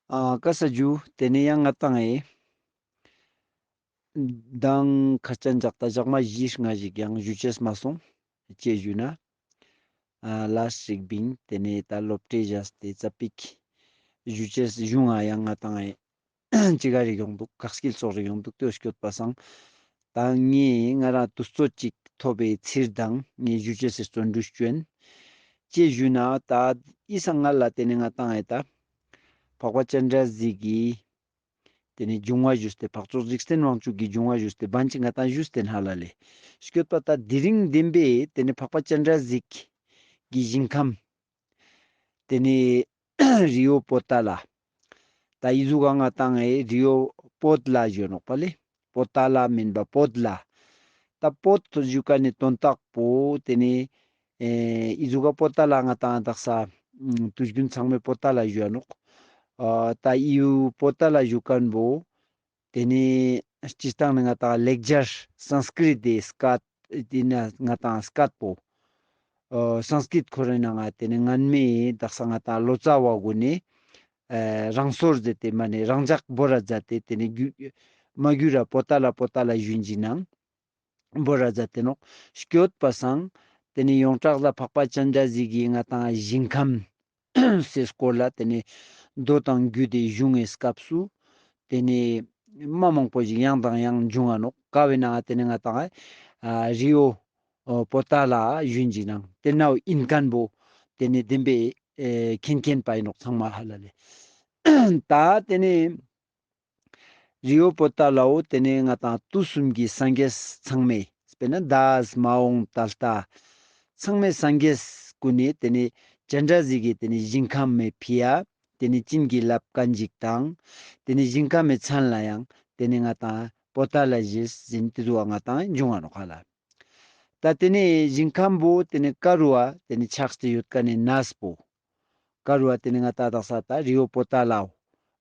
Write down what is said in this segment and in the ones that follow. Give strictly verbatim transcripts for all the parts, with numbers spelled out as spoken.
ཨ་ཀ་ས་ཇུ། ཏེ་ནེ་ཡང་ང་ཏང་ཨེ་མདང་ཁ་ཅན་ཇག་ཏ་ཞག་མ་ཞི་ལྔ་ཞིག་ཡང་ཞུ་ཅེས་མ་སོང་། ཅི་ཞུ་ན་ཨ་ལ་སིག་བིང་ཏེ་ནེ་ད་སློབ་གྲྭའི་ཞག་སྟེ་ཙ་པིག་ཞུ་ཅེས་ཞུ་ང་ཡང་ང་ཏང་ཨེ་ཅི་ག་རེ་ཡོང་འདུག། ཁག་སྐྱིལ་ཙོགས་རེ་ཡོང་འདུག། ཏེ་བོ་སྐྱོད་པ་སང་ད་ངས་ང་རང་དུས་ཚོད་ཅིག་ཐོབ་པའི་ཚིར་དང་ངས་ཞུ་ཅེས་སི་བརྩོན་འགྲུས་ཅོ་ཨིན། ཅི་ཞུ་ན་ད་ཨི་སང་ང་ལ་ཏེ་ནེ་ང་ཏང་ཨེ་ད་འཕགས་པ་སྤྱན་རས་གཟིགས་ཀྱི་ཏེ་ནེ་འབྱུང་བ་ཞུས་ཏེ་འཕགས་མཆོག་འཇིག་རྟེན་དབང་ཕྱུག་གི་འབྱུང་བ་ཞུས་ཏེ་བན་ཅིག་ང་ཏང་ཞུས་ཏེ་ཧ་ལ་ལེ། སྐྱོད་པ་ད་དེ་རིང་བདེན་པའི་ཏེ་ནེ་འཕགས་པ་སྤྱན་རས་གཟིགས་ཀྱི་ཞིང་ཁམས་ཏེ་ནེ་རི་བོ་པོ་ཏ་ལ། ད་ཨི་ཟུག་ག་ང་ཏང་ཨེ་རི་བོ་པོ་ཏ་ལ་ཞུ་ནོག་པ་ལེ། པོ་ཏ་ལ་མིན་པ་པོ་ཏ་ལ། ད་པོ་ཏ་ཞུ་ཁན་ནི་དོན་དག་པོ་ཏེ་ནེ་ཨེ་ཨི་ཟུག་ག་པོ་ཏ་ལ་ང་ཏང་དག་ས་ཨམ་དུས་རྒྱུན་ཚང་མས་པོ་ཏ་ལ་ཞུ་ནོག། ཨ་ད་ཨི་བོ་པོ་ཏ་ལ་ཞུ་ཁན་བོ་ཏེ་ནེ་སྤྱིར་བཏང་ནེ་ང་ཏང་ལེགས་སྦྱར་སཾསྐྲྀཏ་ཏེ་སྐད་ཨིན་ན་ང་ཏང་སྐད་པོ་ཨ་སཾསྐྲྀཏ་ཁོ་རའི་ནང་ང་ཏེ་ནེ་སྔན་མའི་དག་ས་ང་ཏང་ལོ་ཙཱ་བ་གུན་ནི་ཨ་རང་སོར་ཟེར་ཏེ་མ་ནེ་རང་ཅག་བོར་ར་མཛད་དེ་ཏེ་ནེ་རྒྱུ་མ་གྱུར་ར་པོ་ཏ་ལ་པོ་ཏ་ལ་ཞུན་ཅིག་ནང་བོར་ར་མཛད་དེ་ནོག། སྐྱོད་པ་སང་ཏེ་ནེ་ཡོངས་གྲགས་ལ་འཕགས་པ་སྤྱན་རས་གཟིགས་ཀྱི་ང་ཏང་ཞིང་ཁམས་སི་སྐོར་ལ་ཏེ་ནེ་མདོ་དང་རྒྱུད་དེ་ཞུ་བའི་སྐབས་སུ་ཏེ་ནེ་མ་མང་པོ་ཞིག་ཡང་དང་ཡང་འབྱུང་ང་ནོག། ཀ་བའི་ནང་ཏེ་ནེ་ང་ཏང་ཨ་རི་བོ་པོ་ཏ་ལ་ཞུན་ཅིག་ནང་ཏེ་ནའོ་ཨིན་ཁན་བོ་ཏེ་ནེ་བདེན་པའི་ཨེ་མཁྱེན་མཁྱེན་པ་ཨིན་ནོག་ཚང་མ་ཧ་ལ་ལེ། ད་ཏེ་ནེ་རི་བོ་པོ་ཏ་ལའོ་ཏེ་ནེ་ང་ཏང་དུས་གསུམ་གྱི་སངས་རྒྱས་ཚང་མས་དཔེར་ན་འདས་མ་འོངས་ད་ལྟ་ཚང་མའི་སངས་རྒྱས་གུན་ནི་ཏེ་ནེ་སྤྱན་རས་གཟིགས་ཀྱི་ཏེ་ནེ་ཞིང་ཁམས་མེ་ཕི་ཡ་ཏེ་ནེ་བྱིན་གྱིས་བརླབས་ཁན་ཞིག་དང་ཏེ་ནེ་ཞིང་ཁམས་མེ་མཚན་ལ་ཡང་ཏེ་ནེ་ང་ཏང་པོ་ཏ་ལ་ཞེས་ཟེར་ཏེ་ཟུག་ག་ང་ཏང་འབྱུང་ང་ནོག་ཧ་ལ། ད་ཏེ་ནེ་ཞིང་ཁམས་པོ་ཏེ་ནེ་ཀ་རུ་བ་ཏེ་ནེ་ཆགས་ཏེ་ཡོད་ཁན་ནི་གནས་པོ། ཀ་རུ་བ་ཏེ་ནེ་ང་ཏང་དག་ས་ད་རི་བོ་པོ་ཏ་ལའོ་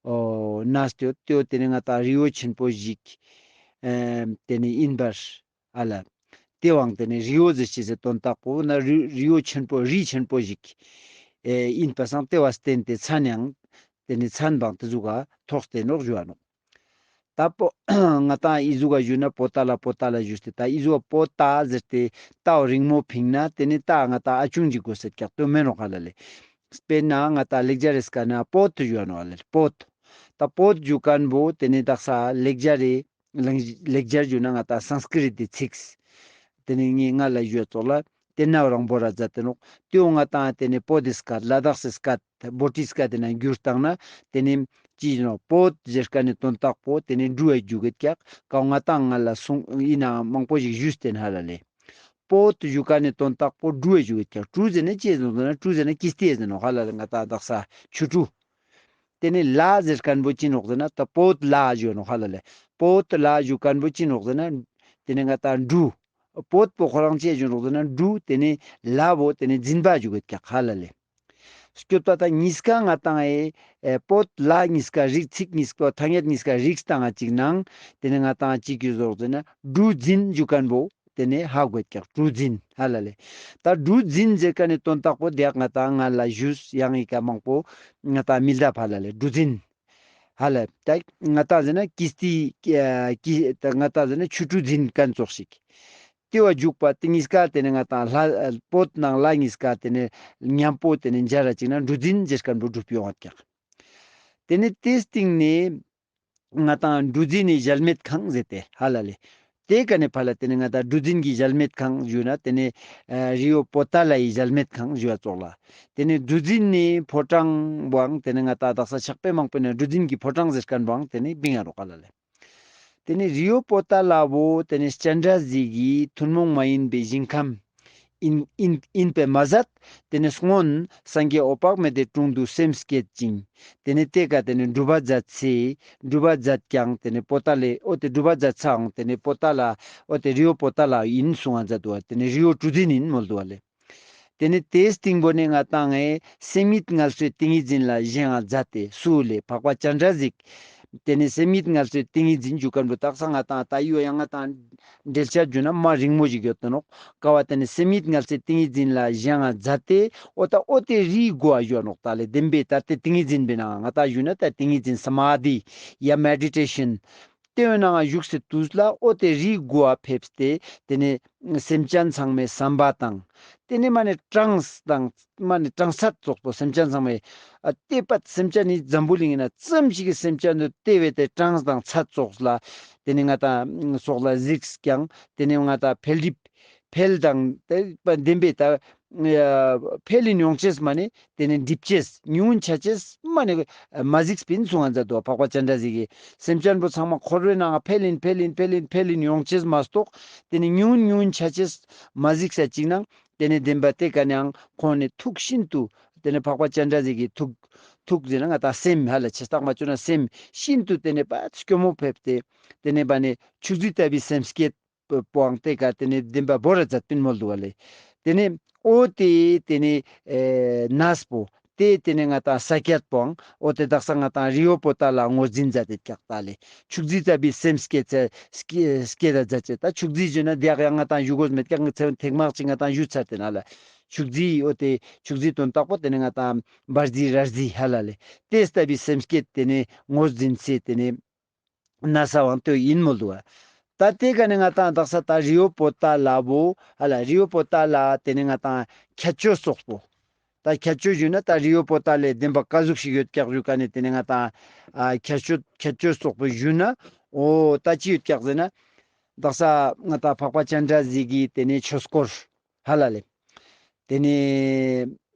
ཨོ་གནས་ཏེ་ཡོད། ཏེ་བོ་ཏེ་ནེ་ང་ཏང་རི་བོ་ཆེན་པོ་ཞིག་ཨེ་ཏེ་ནེ་ཨིན་པར་ཨ་ལ། ཏེ་བོའང་ཏེ་ནེ་རི་བོ་ཟེར་ཅེས་སི་དོན་དག་པོ་ན་རི་རི་བོ་ཆེན་པོ་རི་ཆེན་པོ་ཞིག་ཨེ་ཨིན་པ་སང་ཏེ་བ་བརྟེན་ཏེ་མཚན་ཡང་ཏེ་ནེ་མཚན་བང་ཏེ་ཟུག་ག་ཐོགས་ཏེ་ནོག་ཞུ་བ་ནོག། ད་པོ་ང་ཏང་ཨི་ཟུག་ག་ཞུ་ན་པོ་ཏ་ལ་པོ་ཏ་ལ་ཞུས་ཏེ་ད་ཨི་ཟུག་ག་པོ་ཏ་ཟེར་ཏེ་ཏའོ་རིང་མོ་ཕིང་ན་ཏེ་ནེ་ད་ང་ཏང་ཨ་ཆུང་ཅིག་གོས་ཟེར་ཀྱག་ཏོ་མེན་ནོག་ཧ་ལ་ལེ། དཔེར་ན་ང་ཏང་ལེགས་སྦྱར་རི་སྐད་ན་པོ་ཏ་ཞུ་བ་ནོག་ཧ་ལ་ལེ། པོ་ཏ། ད་པོ་ཏ་ཞུ་ཁན་བོ་ཏེ་ནེ་དག་ས་ལེགས་སྦྱར་རི་ལེགས་སྦྱར་ཞུ་ན་ང་ཏང་སཾསྐྲྀཏ་ཏེ་ཚིགས་ཏེ་ནེ་ངས་སྔ་ལ་ཞུས་ཙོགས་ལ་ཏེ་ནའོ་རང་བོར་ར་མཛད་དེ་ནོག། ཏེ་བོ་ང་ཏང་ཏེ་ནེ་བོད་དི་སྐད་ལ་དྭགས་སི་སྐད་བྷོ་ཊི་སྐད་ཏེ་ནེ་བསྒྱུར་བཏང་ན་ཏེ་ནེ་ཅི་ནོག་པོ་ཏ་ཟེར་ཁན་ནི་དོན་དག་པོ་ཏེ་ནེ་འབྲུ་བའི་རྒྱུ་གེད་ཀྱག། ཀའོ་ང་ཏང་སྔ་ལ་སོང་ཨིན་ན་མང་པོ་ཞིག་ཞུས་ཏེ་ཧ་ལ་ལེ། པོ་ཏ་ཞུ་ཁན་ནི་དོན་དག་པོ་འབྲུ་བའི་རྒྱུ་གེད་ཀྱག། ཀྲུ་ཟེར་ན་ཅི་ཟེར་ནོག་ཟེར་ན་ཀྲུ་ཟེར་ན་ཀིས་ཏི་ཟེར་ནོག་ཧ་ལ་ལེ། ང་ཏང་དག་ས་ཆུ་ཀྲུ། ཏེ་ནེ་ལ་ཟེར་ཁན་བོ་ཅི་ནོག་ཟེར་ན་ད་པོ་ཏ་ལ་ཞུ་ནོག་ཧ་ལ་ལེ། པོ་ཏ་ལ་ཞུ་ཁན་བོ་ཅི་ནོག་ཟེར་ན་ཏེ་ནེ་ང་ཏང་འབྲུ། པོ་ཏ་པོ་ཁོ་རང་ཅི་ཞུ་ནོག་ཟེར་ན་འབྲུ། ཏེ་ནེ་ལ་བོ་ཏེ་ནེ་འཛིན་པ་ཞུ་གེད་ཀྱག་ཧ་ལ་ལེ། སྐྱོད་པ་ད་ཉིས་ཀ་ང་ཏང་ཨེ་པོ་ཏ་ལ་ཉིས་ཀ་རིགས་ཚིག་ཉིས་ཀ་ཐ་སྙད་ཉིས་ཀ་རིགས་སྟངས་ཅིག་ནང་ཏེ་ནེ་ང་ཏང་ཅི་གྱུར་ཟོག་ཟེར་ན་འབྲུ་འཛིན་ཞུ་ཁན་བོ་ཏེ་ནེ་ཧ་གོ་ཀྱག། གྲུ་འཛིན་ཧ་ལ་ལེ། ད་གྲུ་འཛིན་ཟེར་ཁན་ནི་དོན་དག་པོ་དེ་ཡང་ང་ཏང་སྔ་ལ་ཞུས་ཡང་ཡི་གེ་མང་པོ་ང་ཏང་མི་ལྡབ་ཧ་ལ་ལེ། གྲུ་འཛིན་ཧ་ལ་ད་ང་ཏང་ཟེར་ན་ཀིས་ཏི་ཀི་ད་ང་ཏང་ཟེར་ན་ཆུ་གྲུ་འཛིན་ཁན་ཙོགས་ཤིག། ཏེ་བ་འཇུག་པ་ཏེ་ཉིས་ཀ་ཏེ་ནེ་ང་ཏང་ལ་པོ་ཏ་ནང་ལ་ཉིས་ཀ་ཏེ་ནེ་ཉམ་པོ་ཏེ་ནེ་འཇར་ར་ཅིག་ན་གྲུ་འཛིན་ཟེར་ཁན་བོ་གྲུབ་ཡོང་བ་ཀྱག། ཏེ་ནེ་ཏེའི་སྟིང་ནེ་ང་ཏང་གྲུ་འཛིན་ནི་གཞལ་མེད་ཁང་ཟེར་ཏེ་ཧ་ལ་ལེ། ཏེ་ཀ་ནེ་ཕར་ལ་ཏེ་ནེ་ང་ཏང་གྲུ་འཛིན་གྱི་གཞལ་མེད་ཁང་ཞུ་ན་ཏེ་ནེ་ཨ་རི་བོ་པོ་ཏ་ལའི་གཞལ་མེད་ཁང་ཞུ་བ་ཙོགས་ལ། ཏེ་ནེ་གྲུ་འཛིན་ནི་ཕོ་བྲང་བོའང་ཏེ་ནེ་ང་ཏང་དག་ས་ཕྱག་དཔེ་མང་པོའི་ནང་གྲུ་འཛིན་གྱི་ཕོ་བྲང་ཟེར་ཁན་བོའང་ཏེ་ནེ་བིང་ང་རོག་ཧ་ལ་ལེ། ཏེ་ནེ་རི་བོ་པོ་ཏ་ལ་བོ་ཏེ་ནེ་སྤྱན་རས་གཟིགས་ཀྱི་ཐུན་མོང་མ་ཡིན་པའི་ཞིང་ཁམས་ཨིན་ཨིན་ཨིན་པའི་མ་ཟད་ཏེ་ནེ་སྔོན་སངས་རྒྱས་འོད་དཔག་མེད་དེ་དྲུང་དུ་སེམས་བསྐྱེད་ཅིང་། ཏེ་ནེ་ཏེ་ཀ་ཏེ་ནེ་སྒྲུབ་པ་མཛད་ཚེ་སྒྲུབ་པ་མཛད་ཀྱང་ཏེ་ནེ་པོ་ཏ་ལའི་འོ་ཏེ་སྒྲུབ་པ་མཛད་ཚའང་ཏེ་ནེ་པོ་ཏ་ལ་འོ་ཏེ་རི་བོ་པོ་ཏ་ལ་ཨིན་གསུང་བ་མཛད་དུག་པ། ཏེ་ནེ་རི་བོ་གྲུ་འཛིན་ཨིན་མོལ་དུག་པ་ལེ། ཏེ་ནེ་ཏེའི་སྟིང་པོ་ནེ་ང་ཏང་ངི་སེམས་ཉིད་ངལ་གསོའི་ཏིང་ངེ་འཛིན་ལ་བཞེངས་ང་མཛད་དེ་སུ་ལེ་འཕགས་པ་སྤྱན་རས་གཟིགས་ ཏེ་ནེ་སེམས་ཉིད་མངལ་སོའི་ཏིང་ངེ་འཛིན་ཞུ་ཁན་བོ་དག་ས་ང་ཏང་ད་ཡོ་ཡང་ང་ཏང་འགྲེལ་བཤད་ཞུ་ན་མ་རིང་མོ་ཞིག་ཡོད་དེ་ནོག། ཀ་བ་ཏེ་ནེ་སེམས་ཉིད་མངལ་སོའི་ཏིང་ངེ་འཛིན་ལ་བཞེངས་ང་མཛད་དེ་འོ་ད་འོ་ཏེ་རིའི་མགོ་བ་ཞུ་ནོག། ད་ལེ་བདེན་པའི་ད་ཏེ་ཏིང་ངེ་འཛིན་པའི་ནང་ང་ང་ཏང་ཞུ་ན་ད་ཏིང་ངེ་འཛིན་སྨཱ་དྷི་ཡ་མེ་ཌི་ཊེ་ཤན་ཏེའི་ནང་ང་བཞུགས་སེ་དུས་ལ་འོ་ཏེ་རིའི་མགོ་བ་ཕེབས་ཏེ་ཏེ་ནེ་སེམས་ཅན་ཚང་མའི་བསམ་པ་དང་ཏེ་ནེ་མ་ནེ་གྲངས་དང་མ་ནེ་གྲངས་ཚད་ཙོགས་པོ་སེམས་ཅན་ཚང་མའི་ཨ་ཏེ་པད་སེམས་ཅན་ནི་འཛམ་བུ་གླིང་ན་ཙམ་ཞིག་གི་སེམས་ཅན་དུ་ཏེ་བས་ཏེ་གྲངས་དང་ཚད་ཙོགས་ལ་ཏེ་ནེ་ང་ཏང་ཙོགས་ལ་གཟིགས་ཀྱང་ཏེ་ནེ་ང་ཏང་འཕེལ་འགྲིབ་འཕེལ་དང་ཏེ་བདེན་པའི་ད་འཕེལ་ལིན་ཡོང་ཅེས་མ་ནེ་ཏེ་ནེ་འགྲིབ་ཅེས་ཉུང་ངུན་ཆ་ཅེས་མ་ནེ་མ་གཟིགས་པིན་གསུང་ང་མཛད་དོ། འཕགས་པ་སྤྱན་རས་གཟིགས་ཀྱིས་སེམས་ཅན་པོ་ཚང་མ་འཁོར་བའི་ནང་ང་འཕེལ་ལིན་འཕེལ་ལིན་འཕེལ་ལིན་འཕེལ་ལིན་ཡོང་ཅེས་མ་གཏོགས་ཏེ་ནེ་ཉུང་ངུན་ཉུང་ངུན་ཆ་ཅེས་མ་གཟིགས་ས་ཅིག་ནང་ཏེ་ནེ་བདེན་པ་ཏེ་ཀ་ནེའང་ཁོང་ནི་ཐུགས་ཤིན་ཏུ་ཏེ་ནེ་འཕགས་པ་སྤྱན་རས་གཟིགས་ཀྱི་ཐུགས་ཐུགས་ཟེར་ན་ང་ཏང་སེམས་ཧ་ལ་ཆེ་སྟག་མ་བཅོས་ན་སེམས་ཤིན་ཏུ་ཏེ་ནེ་པ་སྐྱོ་མོ་ཕེབས་ཏེ་ཏེ་ནེ་པ་ནེ་ཕྱུགས་རྫི་ལྟ་བུའི་སེམས་བསྐྱེད་པོའང་ཏེ་ཀ་ཏེ་ནེ་བདེན་པ་བོར་ར་མཛད་པིན་མོལ་དུག་ག་ལེ། ཏེ་ནེ་འོ་ཏེ་ཏེ་ནེ་ཨེ་གནས་པོ་ཏེ་ཏེ་ནེ་ང་ཏང་ས་ཀྱད་པོའང་འོ་ཏེ་དག་ས་ང་ཏང་རི་བོ་པོ་ཏ་ལ་ངོས་འཛིན་མཛད་དེ་ཀྱག་ད་ལེ། ཕྱུགས་རྫི་ལྟ་བུའི་སེམས་བསྐྱེད་ཚེ་བསྐྱེད་བསྐྱེད་ད་མཛད་ཅེས་ད་ཕྱུགས་རྫི་ཞུ་ན་དེ་ཡང་ང་ཏང་ཞུ་དགོས་མེད་ཀྱག་ང་ཚེ་ཐེངས་མ་ཅིག་ང་ཏང་ཞུ་ཚར་ཏེ་ན་ལེ། ཕྱུགས་རྫི་འོ་ཏེ་ཕྱུགས་རྫི་དོན་དག་པོ་ཏེ་ནེ་ང་ཏང་བར་རྫི་ར་རྫི་ཧ་ལ་ལེ། ཏེ་ལྟ་བུའི་སེམས་བསྐྱེད་ཏེ་ནེ་ངོས་འཛིན་ཚེ་ཏེ་ནེ་ན་ས་བང་ཏོ་ཡིན་མོལ་དུག་ག། ད་ཏེ་ཀ་ནེ་ང་ཏང་དག་ས་ད་རི་བོ་པོ་ཏ་ལ་བོ་ཧ་ལ་རི་བོ་པོ་ཏ་ལ་ཏེ་ནེ་ང་ཏང་ཁྱད་ཆོས་ཙོགས་པོ། ད་ཁྱད་ཆོས་ཞུ་ན་ད་རི་བོ་པོ་ཏ་ལའི་བདེན་པ་ཀ་ཟུག་ཞིག་ཡོད་ཀྱག་ཞུ་ཀ་ནེ་ཏེ་ནེ་ང་ཏང་ཨ་ཁྱད་ཆོས་ཁྱད་ཆོས་ཙོགས་པོ་ཞུ་ན་འོ་ད་ཅི་ཡོད་ཀྱག་ཟེར་ན་དག་ས་ང་ཏང་འཕགས་པ་སྤྱན་རས་གཟིགས་ཀྱི་ཏེ་ནེ་ཆོས་སྐོར་ཧ་ལ་ལེ། ཏེ་ནེ་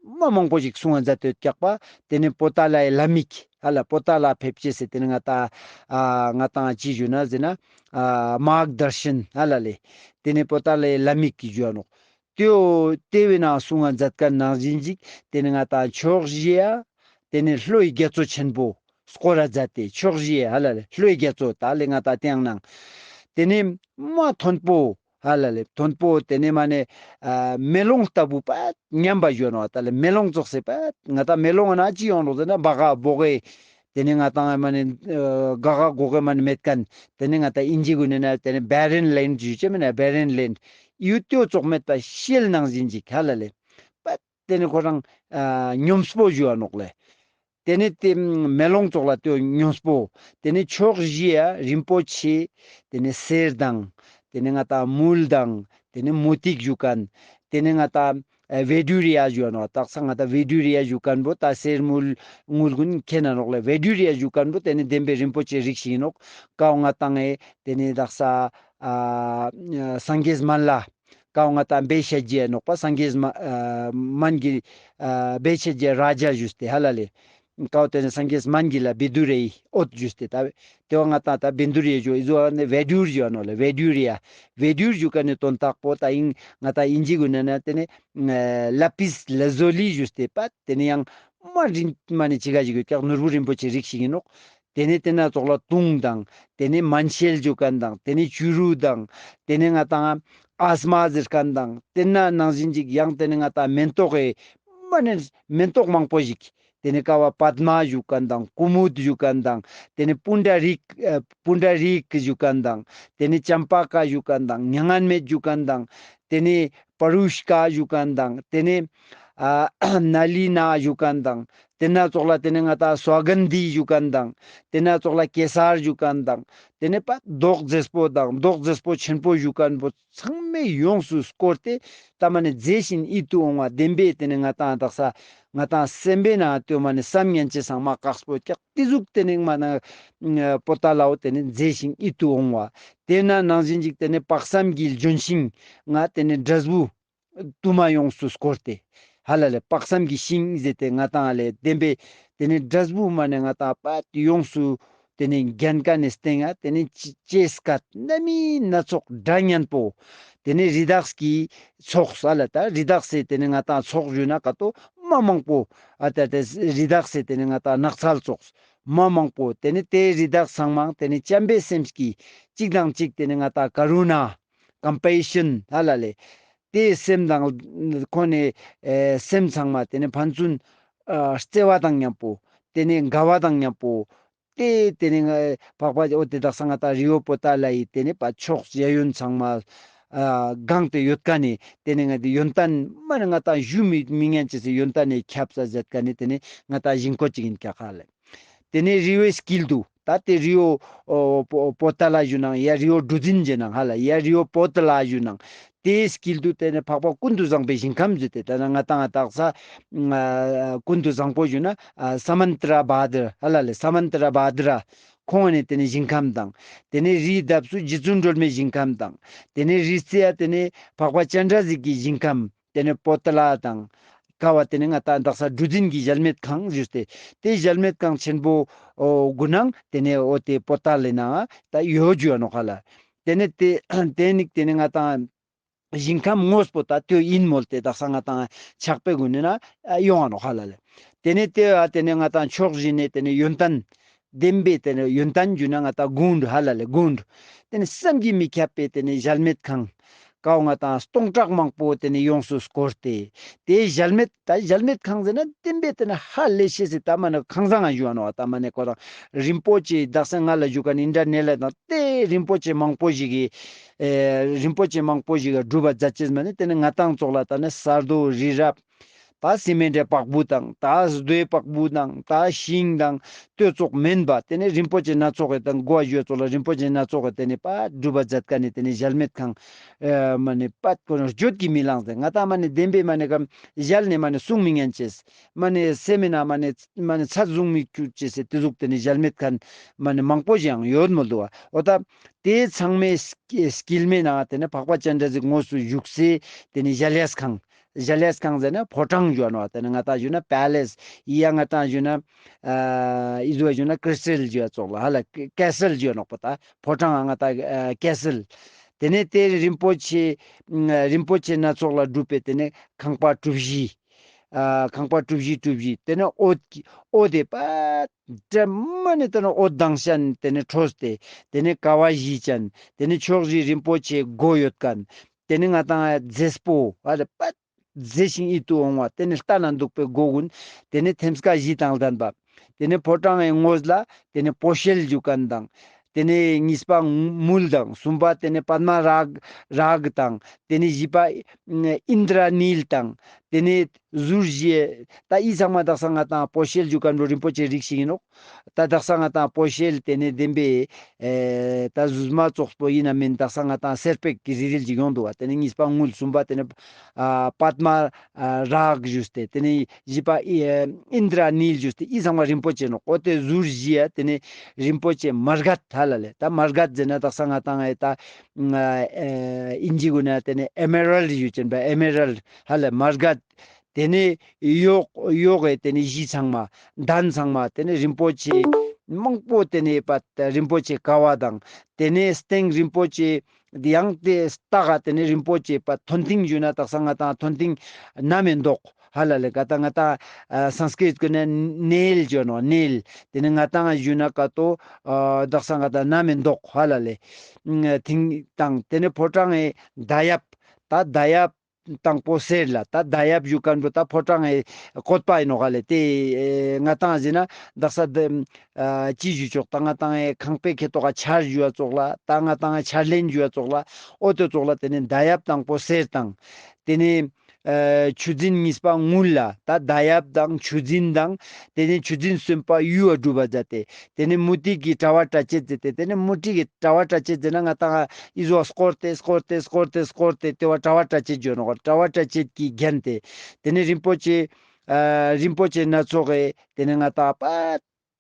མ་མང་པོ་ཞིག་གསུང་ང་མཛད་དེ་ཡོད་ཀྱག་པ། ཏེ་ནེ་པོ་ཏ་ལའི་ལམ་ཡིག་ཧ་ལ་པོ་ཏ་ལ་ཕེབས་ཅེས་སི་ཏེ་ནེ་ང་ཏང་ཨ་ང་ཏང་ཅི་ཞུ་ན་ཟེར་ན་ཨ་མཱརྒ་དར་ཤན་ཧ་ལ་ལེ། ཏེ་ནེ་པོ་ཏ་ལའི་ལམ་ཡིག་གི་ཞུ་ནོག། ཏེའོ་ཏེ་བོའི་ནང་གསུང་ང་མཛད་ཁན་ནང་བཞིན་ཅིག་ཏེ་ནེ་ང་ཏང་ཕྱོགས་བཞི་ཡ་ཏེ་ནེ་ལྷོའི་རྒྱ་མཚོ་ཆེན་པོ་སྐོར་ར་མཛད་དེ་ཕྱོགས་བཞི་ཡ་ཧ་ལ་ལེ་ལྷོའི་རྒྱ་མཚོ་ད་ལེ་ང་ཏང་ཏེའང་ནང་ཏེ་ནེ་མ་མཐོན་པོ་ཧ་ལ་ལེ་མཐོན་པོ་ཏེ་ནེ་མ་ནེ་ཨ་མེ་ལོང་ལྟ་བུ་པ་མཉམ་པ་ཞུ་ནོག་ད་ལེ་མེ་ལོང་ཙོགས་སེ་པ་ང་ཏང་མེ་ལོང་ན་ཅི་ཡོང་ནོག་ཟེར་ན་བ་ག་བོ་གེ་ཏེ་ནེ་ང་ཏང་མ་ནེ་ཨ་ག་ག་གོ་གེ་མ་ནེ་མེད་ཁན་ཏེ་ནེ་ང་ཏང་ཨིན་ཇི་གུན་ནི་ན་ཏེ་ནེ་བེ་རན་ལེནཌ་ཞུ་ཅེས་མ་ནེ་བེ་རན་ལེནཌ་ཡུལ་ཏེའོ་ཙོགས་མེད་པ་ཤེལ་ནང་བཞིན་ཅིག་ཧ་ལ་ལེ་པ་ཏེ་ནེ་ཁོ་རང་ཨ་ཉོམས་པོ་ཞུ་ནོག་ལེ། ཏེ་ནེ་ཏེ་མེ་ལོང་ཙོགས་ལ་ཏེའོ་ཉོམས་པོ། ཏེ་ནེ་ཕྱོགས་བཞི་ཡ་རིན་པོ་ཆེ། ཏེ་ནེ་གསེར་དང་། ཏེ་ནེ་ང་ཏང་དངུལ་དང་། ཏེ་ནེ་མུ་ཏིག་ཞུ་ཁན། ཏེ་ནེ་ང་ཏང་ཨ་བེ་ཌུ་རི་ཡ་ཞུ་ནོག། དག་ས་ང་ཏང་བེ་ཌུ་རི་ཡ་ཞུ་ཁན་བོ་ད་གསེར་དངུལ་དངུལ་གུན་ཁྱེར་ན་ནོག་ལེ། བེ་ཌུ་རི་ཡ་ཞུ་ཁན་བོ་ཏེ་ནེ་བདེན་པའི་རིན་པོ་ཆེ་རིགས་ཤིག་ཨིན་ནོག། ཀའོ་ང་ཏང་ཨེ་ཏེ་ནེ་དག་ས་ཨ་སངས་རྒྱས་སྨན་བླ། ཀའོ་ང་ཏང་བེ་ཤ་ཇི་ཡ་ནོག་པ་སངས་རྒྱས་མ་ཨ་སྨན་གྱི་ཨ་བེ་ཤ་ཇི་ཡ་རཱ་ཇ་ཞུས་ཏེ་ཧ་ལ་ལེ། ཀའོ་ཏེ་ནེ་སངས་རྒྱས་སྨན་གྱི་ལ་བི་དུ་རེའི་འོད་ཞུས་ཏེ་ད་ཏེ་བོ་ང་ཏང་ད་བི་དུ་རེ་ཞུ་ཨི་ཟོ་ནེ་བེ་ཌུར་ཞུ་ནོག་ལེ། བེ་ཌུར་ཡ་བེ་ཌུར་ཞུ་ཁན་ནི་དོན་དག་པོ་ད་ཨིན་ང་ཏང་ཨིན་ཇི་གུན་ན་ཏེ་ནེ་ཨ་ལ་པིས་ལ་ཛོ་ལི་ཞུས་ཏེ་པ་ཏེ་ནེ་ཡང་མ་རིན་མ་ནེ་ཅི་ག་ཞིག་ཡོད་ཀྱག་ནོར་བུ་རིན་པོ་ཆེ་རིགས་ཤིག་ཨིན་ནོག། ཏེ་ནེ་ཏེ་ན་ཙོགས་ལ་དུང་དང་། ཏེ་ནེ་མན་ཤེལ་ཞུ་ཁན་དང་། ཏེ་ནེ་བྱུ་རུ་དང་། ཏེ་ནེ་ང་ཏང་ཨ་སྨ་ཟེར་ཁན་དང་། ཏེ་ན་ནང་བཞིན་ཅིག་ཡང་ཏེ་ནེ་ང་ཏང་མེན་ཏོག་གི་མ་ནེ་མེན་ཏོག་མང་པོ་ཞིག། ཏེ་ནེ་ཀ་བ་པདྨ་ཞུ་ཁན་དང་། ཀུ་མུད་ཞུ་ཁན་དང་། ཏེ་ནེ་པུན་ཌ་རིག་ཨ་པུན་ཌ་རིག་ཞུ་ཁན་དང་། ཏེ་ནེ་ཅམ་པ་ཀ་ཞུ་ཁན་དང་། མྱ་ངན་མེད་ཞུ་ཁན་དང་། ཏེ་ནེ་པ་རུཤ་ཀ་ཞུ་ཁན་དང་། ཏེ་ནེ་ཨ་ན་ལི་ན་ཞུ་ཁན་དང་། ཏེ་ན་ཙོགས་ལ་ཏེ་ནེ་ང་ཏང་སུ་གན་དྷི་ཞུ་ཁན་དང་། ཏེ་ན་ཙོགས་ལ་གེ་སར་ཞུ་ཁན་དང་། ཏེ་ནེ་པ་མདོག་མཛེས་པོ་དང་མདོག་མཛེས་པོ་ཆེན་པོ་ཞུ་ཁན་བོ་ཚང་མས་ཡོངས་སུ་བསྐོར་ཏེ་ད་མ་ནེ་མཛེས་ཤིང་ཡིད་དུ་འོང་བ་བདེན་པའི་ཏེ་ནེ་ང་ཏང་དག་ས་ང་ཏང་སེམས་པའི་ནང་ཏེ་མ་ནེ་བསམ་ཉན་ཅེས་སང་མ་ཀགས་པོ་ཀྱག་ཏེ་ཟུག་ཏེ་ནེ་མ་ནེ་པོ་ཏ་ལའོ་ཏེ་ནེ་མཛེས་ཤིང་ཡིད་དུ་འོང་བ། ཏེ་ན་ནང་བཞིན་ཅིག་ཏེ་ནེ་དཔག་བསམ་གྱི་ལྗོན་ཤིང་ང་ཏེ་ནེ་འབྲས་བུ་དུ་མ་ཡོངས་སུ་བསྐོར་ཏེ། ཧ་ལ་ལེ་དཔག་བསམ་གྱི་ཤིང་ཟེར་ཏེ་ང་ཏང་ལེ་བདེན་པའི་ཏེ་ནེ་འབྲས་བུ་མ་ནེ་ང་ཏང་པ་ཡོངས་སུ་ཏེ་ནེ་རྒྱན་ཀ་ནེ་སྟེང་ང་ཏེ་ནེ་ལྕེ་སྐད་སྣ་མིན་སྣ་ཚོགས་སྒྲ་སྙན་པོ། ཏེ་ནེ་རི་དྭགས་ཀྱི་ཚོགས་ཧ་ལ་ད་རི་དྭགས་སེ་ཏེ་ནེ་ང་ཏང་ཚོགས་ཞུ་ན་ཀ་ཏོ་མ་མང་པོ་ཨ་ད་ཏེ་རི་དྭགས་སེ་ཏེ་ནེ་ང་ཏང་ནགས་ཚལ་ཚོགས་མ་མང་པོ་ཏེ་ནེ་ཏེ་རི་དྭགས་ཚང་མ་ཏེ་ནེ་བྱམས་པའི་སེམས་ཀྱིས་གཅིག་དང་གཅིག་ཏེ་ནེ་ང་ཏང་ཀ་རུ་ན། ཀམ་པེ་ཤན་ཧ་ལ་ལེ། ཏེ་སེམས་དང་ཁོ་ནེ་ཨེ་སེམས་ཚང་མ་ཏེ་ནེ་ཕན་ཚུན་ཨ་བརྩེ་བ་དང་མཉམ་པོ་ཏེ་ནེ་དགའ་བ་དང་མཉམ་པོ་ ཏེ་ཏེ་ནེ་ང་འཕགས་པ་འོ་ཏེ་དག་ས་ང་ཏང་རི་བོ་པོ་ཏ་ལ་ཡི་ཏེ་ནེ་པ་ཕྱོགས་གཡས་གཡོན་ཚང་མ་ཨ་གང་སྟེ་ཡོད་ཁན་ནི་ཏེ་ནེ་ང་ཏེ་ཡོན་ཏན་མ་ནེ་ང་ཏང་ཞུ་མི་མི་ཉན་ཅེས་སི་ཡོན་ཏན་ནི་ཁྱབ་ས་ཟེར་ཁན་ནི་ཏེ་ནེ་ང་ཏང་ཞིང་ཁོ་ཅིག་ཨིན་ཀྱག་ཧ་ལེ། ཏེ་ནེ་རི་བོའི་དཀྱིལ་དུ་ད་ཏེ་རི་བོ་པོ་ཏ་ལ་ཞུ་ནང་ཡ་རི་བོ་གྲུ་འཛིན་ཞུ་ནང་ཧ་ལ་ཡ་རི་བོ་པོ་ཏ་ལ་ཞུ་ནང་ཏེའི་དཀྱིལ་དུ་ཏེ་ནེ་འཕགས་པ་ཀུན་ཏུ་བཟང་པོའི་ཞིང་ཁམས་ཞུ་སྟེ་ད་ང་ཏང་དག་ས་ཀུན་ཏུ་བཟང་པོ་ཞུ་ན་ས་མནྟ་ར་བྷ་དྲ་ཧ་ལ་ལེ། ས་མནྟ་ར་བྷ་དྲ་ཁོང་ནི་ཏེ་ནེ་ཞིང་ཁམས་དང་། ཏེ་ནེ་རིའི་འདབས་སུ་རྗེ་བཙུན་སྒྲོལ་མའི་ཞིང་ཁམས་དང་། ཏེ་ནེ་རི་རྩེ་ཡ་ཏེ་ནེ་འཕགས་པ་སྤྱན་རས་གཟིགས་ཀྱི་ཞིང་ཁམས། ཏེ་ནེ་པོ་ཏ་ལ་དང་། ཀ་བ་ཏེ་ནེ་ང་ཏང་དག་ས་གྲུ་འཛིན་གྱི་གཞལ་མེད་ཁང་ཞུས་ཏེ། ཏེ་གཞལ་མེད་ཁང་ཆེན་པོ་འོ་གུ་ནང་ཏེ་ནེ་འོ་ཏེ་པོ་ཏ་ལའི་ནང་ད་ཡོད་ཞུ་ནོག་ཧ་ལ། ཏེ་ནེ་ཏེ་ཏེ་ནེ་ཏེ་ནེ་ང་ཏང་ཞིང་ཁམས་དངོས་པོ་ད་ཏེ་ཨིན་མོལ་ཏེ་དག་ས་ང་ཏང་ཕྱག་དཔེ་གུན་ནི་ན་ཡོང་ང་ནོག་ཧ་ལ་ལེ། ཏེ་ནེ་ཏེ་བ་ཏེ་ནེ་ང་ཏང་ཕྱོགས་བཞི་ནེ་ཏེ་ནེ་ཡོན་ཏན་ལྡན་པའི་ཏེ་ནེ་ཡོན་ཏན་ཞུ་ན་ང་ཏང་གུན་ཧ་ལ་ལེ་གུན། ཏེ་ནེ་བསམ་གྱིས་མི་ཁྱབ་པའི་ཏེ་ནེ་གཞལ་མེད་ཁང་། ཀ་བོ་ང་ཏང་སྟོང་ཕྲག་མང་པོ་ཏེ་ནེ་ཡོངས་སུ་བསྐོར་ཏེ། ཏེ་གཞལ་མེད་ད་གཞལ་མེད་ཁང་ཟེར་ན་ལྡན་པའི་ཏེ་ནེ་ཧ་ལས་ཤེས་སི་ད་མ་ནེ་ཁང་བཟང་ང་ཞུ་ནོག་ད་མ་ནེ་ཁོ་རང་རིན་པོ་ཆེ་དག་ས་ང་ལ་ཞུ་ཁན་ཨིན་ཏར་ནེཊ་ལ་དང་ཏེ་རིན་པོ་ཆེ་མང་པོ་ཞིག་གི་ཨེ་རིན་པོ་ཆེ་མང་པོ་ཞིག་ག་སྒྲུབ་པ་མཛད་ཅེས་མ་ནེ་ཏེ་ནེ་ང་ཏང་ཙོགས་ལ་ད་ནི་ས་རྡོ་རི་རབ་ད་སི་མེན་ཊའི་པག་བུ་དང་ད་རྡོའི་པག་བུ་དང་ད་ཤིང་དང་ཏེ་ཙོགས་མེན་པ་ཏེ་ནེ་རིན་པོ་ཆེ་སྣ་ཚོགས་ཀྱི་དང་གོ་བ་ཞུ་ཙོགས་ལ་རིན་པོ་ཆེ་སྣ་ཚོགས་ཀྱི་ཏེ་ནེ་པ་སྒྲུབ་པ་མཛད་ཁན་ནི་ཏེ་ནེ་གཞལ་མེད་ཁང་ཨེ་མ་ནེ་པ་ཁོ་རང་བརྗོད་ཀྱིས་མི་ལང་ཟེར་ང་ཏང་མ་ནེ་བདེན་པའི་མ་ནེ་གམ་གཞལ་ནེ་མ་ནེ་གསུང་མི་ཉན་ཅེས་མ་ནེ་སེམས་མི་ན་མ་ནེ་མ་ནེ་ཚད་བཟུང་མི་ཁྱུར་ཅེས་སི་ཏེ་ཟུག་ཏེ་ནེ་གཞལ་མེད་ཁང་མ་ནེ་མང་པོ་ཞིག་ཡང་ཡོད་མོལ་དུག་བ། འོ་ད་ཏེ་ཚང་མའི་དཀྱིལ་མའི་ནང་ཏེ་ནེ་འཕགས་པ་སྤྱན་རས་གཟིགས་དངོས་སུ་བཞུགས་སའི་ཏེ་ནེ་གཞལ་ཡས་ཁང་། གཞལ་ཡས་ཁང་ཟེར་ན་ཕོ་བྲང་ཞུ་ནོག་ཏེ་ནེ་ང་ཏང་ཞུ་ན་པེ་ལེས་ཡ་ང་ཏང་ཞུ་ན་ཨ་ཨི་ཟུག་ཞུ་ན་ཀྲི་སི་ཊལ་ཞུ་ཙོགས་ལ་ཧ་ལ་ཀེ་སལ་ཞུ་ནོག་པ་ད་ཕོ་བྲང་ང་ཏང་ཀེ་སལ། ཏེ་ནེ་ཏེ་རིན་པོ་ཆེ་རིན་པོ་ཆེ་སྣ་ཚོགས་ལ་སྒྲུབ་པའི་ཏེ་ནེ་ཁང་པ་གྲུ་བཞི། ཨ་ཁང་པ་གྲུ་བཞི་གྲུ་བཞི་ཏེ་ནེ་འོད་ཀྱི་འོད་དེ་པ་དྲ་མ་ནེ་ཏེ་ནེ་འོད་མདངས་ཅན་ཏེ་ནེ་འཕྲོས་ཏེ་ཏེ་ནེ་ཀ་བ་བཞི་ཅན་ཏེ་ནེ་ཕྱོགས་བཞི་རིན་པོ་ཆེ་སྒོ་ཡོད་ཁན། ཏེ་ནེ་ང་ཏང་མཛེས་པོ་ཨ་རེ་པ་མཛེས་ཤིང་ཡིད་དུ་འོང་བ་ཏེ་ནེ་ལྟ་ན་སྡུག་པའི་སྒོ་གུན་ཏེ་ནེ་ཐེམ་སྐས་བཞི་དང་ལྡན་པ། ཏེ་ནེ་ཕོ་བྲང་ངི་ངོས་ལ་ཏེ་ནེ་བོ་ཤེལ་ཞུ་ཁན་དང་། ཏེ་ནེ་གཉིས་པ་དངུལ་དང་། གསུམ་པ་ཏེ་ནེ་པདྨ་རཱ་ག་རཱ་ག་དང་། ཏེ་ནེ་བཞི་པ་ཨིནྡྲ་ནིལ་དང་། ཏེ་ནེ་ཟུར་བཞི་ད་འི་ཚང་མ་དག་ས་ང་ཏང་བོ་ཤེལ་ཞུ་ཁན་བོ་རིན་པོ་ཆེ་རིགས་ཤིག་ཨིན་ནོག་ད་དག་ས་ང་ཏང་བོ་ཤེལ་ཏེ་ནེ་བདེན་པའི་ཨེ་ད་རྫུས་མ་ཙོགས་པོ་ཨིན་ན་མེན་དག་ས་ང་ཏང་སེར་པོ་གི་རིལ་རིལ་ཞིག་ཡོང་དུག་བ། ཏེ་ནེ་གཉིས་པ་དངུལ། གསུམ་པ་ཏེ་ནེ་ཨ་པདྨ་ཨ་རཱ་ག་ཞུས་ཏེ་ཏེ་ནེ་བཞི་པ་ཨི་ཨ་ཨིནྡྲ་ནིལ་ཞུས་ཏེ་འི་ཚང་མ་རིན་པོ་ཆེ་ནོག་འོ་ཏེ་ཟུར་བཞི་ཡ་ཏེ་ནེ་རིན་པོ་ཆེ་མརྒད་ཧ་ལ་ལེ། ད་མརྒད་ཟེར་ན་དག་ས་ང་ཏང་ཨེ་ད་ཨ་ཨིན་ཇི་གུན་ན་ཏེ་ནེ་ཨེ་མེ་རལ་ཌ་ཞུ་ཅན་པ་ཨེ་མེ་རལ་ཌ་ཧ་ལ་མརྒད། ཏེ་ནེ་ཡོག་ཡོག་གི་ཏེ་ནེ་གཞི་ཚང་མ་གདན་ཚང་མ་ཏེ་ནེ་རིན་པོ་ཆེ་མང་པོ་ཏེ་ནེ་པ་རིན་པོ་ཆེ་ཀ་བ་དང་ཏེ་ནེ་སྟེང་རིན་པོ་ཆེ་ཡང་ཏེ་ལྟག་ག་ཏེ་ནེ་རིན་པོ་ཆེ་པ་མཐོན་མཐིང་ཞུ་ན་དག་ས་ང་ཏང་མཐོན་མཐིང་ན་མེ་མདོག་ཧ་ལ་ལེ། ཀ་ཏ་ང་ཏང་ཨ་སཾ་སྐྲྀཏ་གུན་ན་ནེལ་ཞུ་ནོག་ནེལ། ཏེ་ནེ་ང་ཏང་ཞུ་ན་ཀ་ཏོ་ཨ་དག་ས་ང་ཏང་ན་མེ་མདོག་ཧ་ལ་ལེ། མཐིང་དང་ཏེ་ནེ་ཕོ་བྲང་ངི་མདའ་ཡབ་ད་མདའ་ཡབ་དང་པོ་གསེར་ལ་ད་མདའ་ཡབ་ཞུ་ཁན་བོ་ད་ཕོ་བྲང་ངི་བཀོད་པ་ཨིན་ནོག་ཧ་ལེ། ཏེ་ཨེ་ང་ཏང་ཟེར་ན་དག་ས་ཏེ་ཨ་ཅི་ཞུ་ཆོག་ད་ང་ཏང་ངི་ཁང་པའི་ཁེ་ཏོག་ག་ཆར་ཞུ་བ་ཙོགས་ལ་ད་ང་ཏང་ངི་ཆར་ལེན་ཞུ་བ་ཙོགས་ལ་འོ་ཏེ་ཙོགས་ལ་ཏེ་ནེ་མདའ་ཡབ་དང་པོ་གསེར་དང་ཏེ་ནེ་ཨ་ཆུ་འཛིན་གཉིས་པ་དངུལ་ལ་ད་མདའ་ཡབ་དང་ཆུ་འཛིན་དང་ཏེ་ནེ་ཆུ་འཛིན་གསུམ་པ་གཡུ་བ་སྒྲུབ་པ་མཛད་དེ། ཏེ་ནེ་མུ་ཏིག་གི་དྲ་བ་བཀྲ་ཤིས་ཟེར་ཏེ་ཏེ་ནེ་མུ་ཏིག་གི་དྲ་བ་བཀྲ་ཤིས་ཟེར་ན་ང་ཏང་ཨི་ཟོ་བ་སྐོར་ཏེ་སྐོར་ཏེ་སྐོར་ཏེ་སྐོར་ཏེ་ཏེ་བ་དྲ་བ་བཀྲ་ཤིས་ཞུ་ནོག་དྲ་བ་བཀྲ་ཤིས་ཀྱིས་བརྒྱན་ཏེ། ཏེ་ནེ་རིན་པོ་ཆེ་ཨ་རིན་པོ་ཆེ་སྣ་ཚོགས་སི་ཏེ་ནེ་ང་ཏང་པ་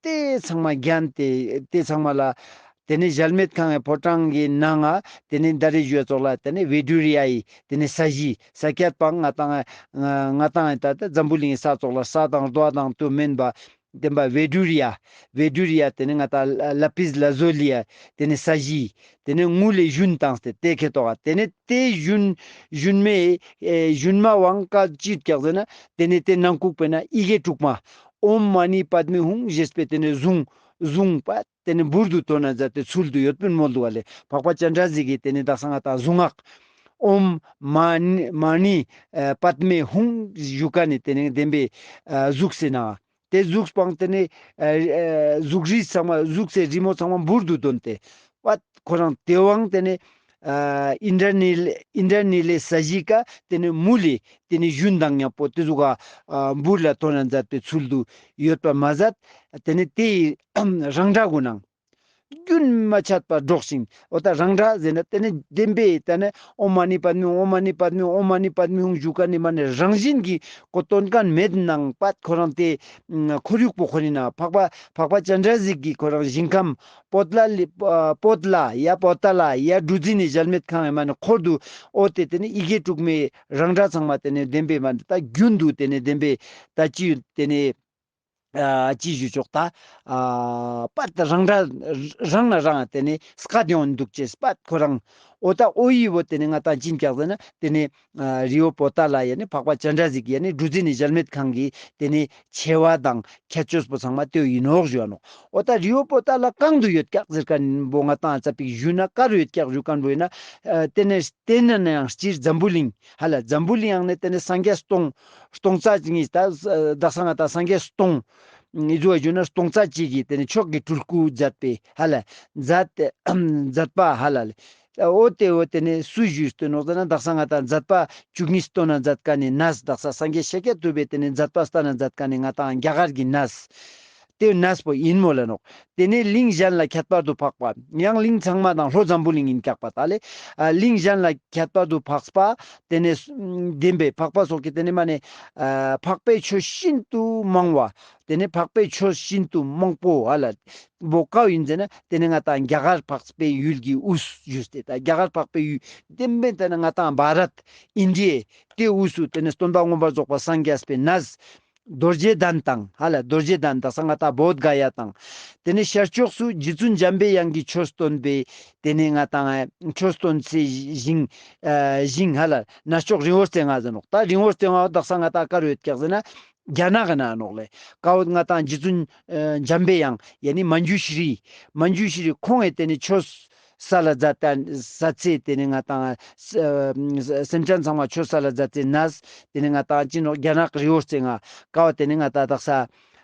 ཏེ་ཚང་མ་བརྒྱན་ཏེ་ཏེ་ཚང་མ་ལ་ཏེ་ནེ་གཞལ་མེད་ཁང་ངི་ཕོ་བྲང་གི་ནང་ང་ཏེ་ནེ་ད་རེས་ཞུ་བ་ཙོགས་ལ་ཏེ་ནེ་བཻ་ཌཱུརྱ་ཡི་ཏེ་ནེ་ས་གཞི་ས་ཀྱད་པའང་ང་ཏང་ང་ཏང་ད་ད་འཛམ་བུ་གླིང་ངི་ས་ཙོགས་ལ་ས་དང་རྡོ་དང་དུ་མེན་པ། བདེན་པ་བཻ་ཌཱུརྱ། བཻ་ཌཱུརྱ་ཏེ་ནེ་ང་ཏང་ལ་པིས་ལ་ཛུ་ལི་ཡ་ཏེ་ནེ་ས་གཞི། ཏེ་ནེ་དངུལ་ལས་ཞུན་བཏང་སྟེ་ཏེ་ཁེ་ཏོག་ག་ཏེ་ནེ་ཏེ་ཞུན་ཞུན་མའི་ཨེ་ཞུན་མ་བོའང་ཀ་ཅི་ཀྱག་ཟེར་ན་ཏེ་ནེ་ཏེ་ནང་ཁུག་པའི་ནང་ཡི་གེ་དྲུག་མ་ཨོཾ་མ་ཎི་པདྨེ་ཧཱུྃ་ཞེས་པའི་ཏེ་ནེ་གཟུངས་གཟུངས་པ་ཏེ་ནེ་འབུར་དུ་ཐོན་ན་མཛད་དེ་ཚུལ་དུ་ཡོད་པིན་མོལ་དུག་ག་ལེ། འཕགས་པ་སྤྱན་རས་གཟིགས་ཀྱི་ཏེ་ནེ་དག་ས་ང་ཏང་གཟུངས་སྔགས་ཨོཾ་མ་ཎི་མ་ཎི་ཨ་པདྨེ་ཧཱུྃ་ཞུ་ཁན་ནི་ཏེ་ནེ་བདེན་པའི་ཨ་གཟུགས་སི་ནང་ང་ ཏེ་ཟུགས་པོའང་ཏེ་ནེ་ཨ་ཨ་ཟུགས་རིས་ཚང་མ་ཟུགས་སེ་རི་མོ་ཚང་མ་འབུར་དུ་དོན་ཏེ་པད་ཁོ་རང་ཏེ་བོའང་ཏེ་ནེ་ཨ་ཨིནྡྲ་ནི་ལེ་ཨིནྡྲ་ནི་ལེ་ས་གཞི་ཀ་ཏེ་ནེ་མུལ་ལི་ཏེ་ནེ་ཞུན་དང་ཉམ་པོ་ཏེ་ཟུག་ག་ཨ་འབུར་ལ་དོན་ན་མཛད་པའི་ཚུལ་དུ་ཡོད་པ་མ་ཟད། ཏེ་ནེ་ཏེའི་རང་སྒྲ་གུན་ནང་རྒྱུན་མ་ཆད་པ་སྒྲོགས་ཤིང་། འོ་ད་རང་སྒྲ་ཟེར་ན་ཏེ་ནེ་བདེན་པའི་ཏེ་ནེ་ཨོཾ་མ་ཎི་པདྨེ་ཧཱུྃ་ཨོཾ་མ་ཎི་པདྨེ་ཧཱུྃ་ཨོཾ་མ་ཎི་པདྨེ་ཧཱུྃ་ཞུ་ཁན་ནི་མ་ནེ་རང་བཞིན་གྱི་ཁོ་དོན་ཁན་མེད་ནང་པད་ཁོ་རང་ཏེ་ཁོར་ཡུག་པོ་ཁོ་རི་ན་འཕགས་པ་འཕགས་པ་སྤྱན་རས་གཟིགས་ཀྱི་ཁོ་རང་ཞིང་ཁམས་པོ་ཏ་ལ་ལི་པོ་ཏ་ལ་ཡ་པོ་ཏ་ལ་ཡ་གྲུ་འཛིན་ནི་གཞལ་མེད་ཁང་ཡ་མ་ནེ་འཁོར་དུ་འོ་ཏེ་ཏེ་ནེ་ཡི་གེ་དྲུག་མའི་རང་སྒྲ་ཚང་མ་ཏེ་ནེ་བདེན་པའི་མ་ནེ་ད་རྒྱུན་དུ་ཏེ་ནེ་བདེན་པའི་ད་ཅི་ཏེ་ནེ་ཨ་ཅི་ཞུ་ཆོག་ད། ཨ་པད་རང་སྒྲ་རང་ན་རང་ཏེ་ནེ་སྐད་ཡོང་དུག་ཅེས་པད་ཁོ་རང་འོ་ད་འོ་ཡི་བོ་ཏེ་ནེ་ང་ཏང་ཅི་ཀྱག་ཟེར་ན་ཏེ་ནེ་ཨ་རི་བོ་པོ་ཏ་ལ་ཡ་ནི་འཕགས་པ་སྤྱན་རས་གཟིགས་ཡ་ནི་གྲུ་འཛིན་ནི་གཞལ་མེད་ཁང་གི་ཏེ་ནེ་ཆེ་བ་དང་ཁྱད་ཆོས་པོ་ཚང་མ་ཏེ་ཡིན་ནོག་ཞུ་བ་ནོག། འོ་ད་རི་བོ་པོ་ཏ་ལ་གང་དུ་ཡོད་ཀྱག་ཟེར་ཁན་བོ་ང་ཏང་ཙ་པིག་ཞུ་ན་ག་རུ་ཡོད་ཀྱག་ཞུ་ཁན་བོ་ཡིན་ན་ཨ་ཏེ་ནེ་ཏེ་ནེ་ནའང་སྤྱིར་འཛམ་བུ་གླིང་ཧ་ལ་འཛམ་བུ་གླིང་ཡང་ནེ་ཏེ་ནེ་སངས་རྒྱས་སྟོང་སྟོང་རྩ་གཉིས་ད་དག་ས་ང་ཏང་སངས་རྒྱས་སྟོང་ཨི་ཟུ་བ་ཞུ་ན་སྟོང་རྩ་གཅིག་གི་ཏེ་ནེ་མཆོག་གི་སྤྲུལ་སྐུ་མཛད་པའི་ཧ་ལ་མཛད་དེ་མཛད་པ་ཧ་ལ་ལེ། འོ་ཏེ་འོ་ཏེ་ནེ་སུ་ཞུས་ཏེ་ནོག་ཟེར་ན་དག་ས་ང་ཏང་མཛད་པ་བཅུ་གཉིས་སྟོན་ན་མཛད་ཁན་ནི་གནས་དག་ས་སངས་རྒྱས་ཤཱཀྱ་ཐུབ་པའི་ཏེ་ནེ་མཛད་པ་སྟན་ན་མཛད་ཁན་ནི་ང་ཏང་རྒྱ་གར་གྱི་གནས། ཏེ་གནས་པོ་ཡིན་མོལ་ལ་ནོག། ཏེ་ནེ་གླིང་གཞན་ལ་ཁྱད་པར་དུ་འཕགས་པ། ཡང་གླིང་ཚང་མ་དང་ལྷོ་འཛམ་བུ་གླིང་ཡིན་ཀྱག་པ་ད་ལེ། ཨ་གླིང་གཞན་ལ་ཁྱད་པར་དུ་འཕགས་པ། ཏེ་ནེ་བདེན་པའི་འཕགས་པ་སོགས་ཀྱི་ཏེ་ནེ་མ་ནེ་ཨ་འཕགས་པའི་ཆོས་ཤིན་ཏུ་མང་བ། ཏེ་ནེ་འཕགས་པའི་ཆོས་ཤིན་ཏུ་མང་པོ་ཧ་ལ་བོ་ཀ་བོ་ཡིན་ཟེར་ན་ཏེ་ནེ་ང་ཏང་རྒྱ་གར་འཕགས་པའི་ཡུལ་གྱི་དབུས་ཞུས་ཏེ་ད་རྒྱ་གར་འཕགས་པའི་ཡུལ་བདེན་པའི་ཏེ་ནེ་ང་ཏང་བྷ་རད་ཨིན་ཌི་ཡའི་ཏེ་དབུས་སུ་ཏེ་ནེ་སྟོན་པ་མངོན་པར་རྫོགས་པ་སངས་རྒྱས་པའི་གནས། རྡོ་རྗེ་གདན་དང་ཧ་ལ་རྡོ་རྗེ་གདན་དག་ས་ང་ཏང་བོདྷ་ག་ཡ་དང་། ཏེ་ནེ་ཤར་ཕྱོགས་སུ་རྗེ་བཙུན་འཇམ་པའི་དབྱངས་ཀྱི་ཆོས་སྟོན་པའི་ཏེ་ནེ་ང་ཏང་ཆོས་སྟོན་སའི་ཞིང་ཨ་ཞིང་ཧ་ལ་གནས་མཆོག་རི་བོ་རྩེ་ལྔ་ཟེར་ནོག། ད་རི་བོ་རྩེ་ལྔ་དག་ས་ང་ཏང་ག་རུ་ཡོད་ཀྱག་ཟེར་ན་རྒྱ་ནག་གི་ནང་ནོག་ལེ། ཀ་བོ་ང་ཏང་རྗེ་བཙུན་ཨ་འཇམ་པའི་དབྱངས་ཡ་ནི་མན་ཇུ་ཤྲི་མན་ཇུ་ཤྲི་ཁོང་ངི་ཏེ་ནེ་ཆོས་སལ་ལ་མཛད་ཏེ་ས་ཚེ་ཏེ་ནེ་ང་ཏང་ཨ་སེམས་ཅན་ཚང་མ་ཆོས་སལ་ལ་མཛད་ཚེ་གནས། ཏེ་ནེ་ང་ཏང་ཅི་ནོག་རྒྱ་ནག་རི་བོ་རྩེ་ལྔ་ཀ་བོ་ཏེ་ནེ་ང་ཏང་དག་ས་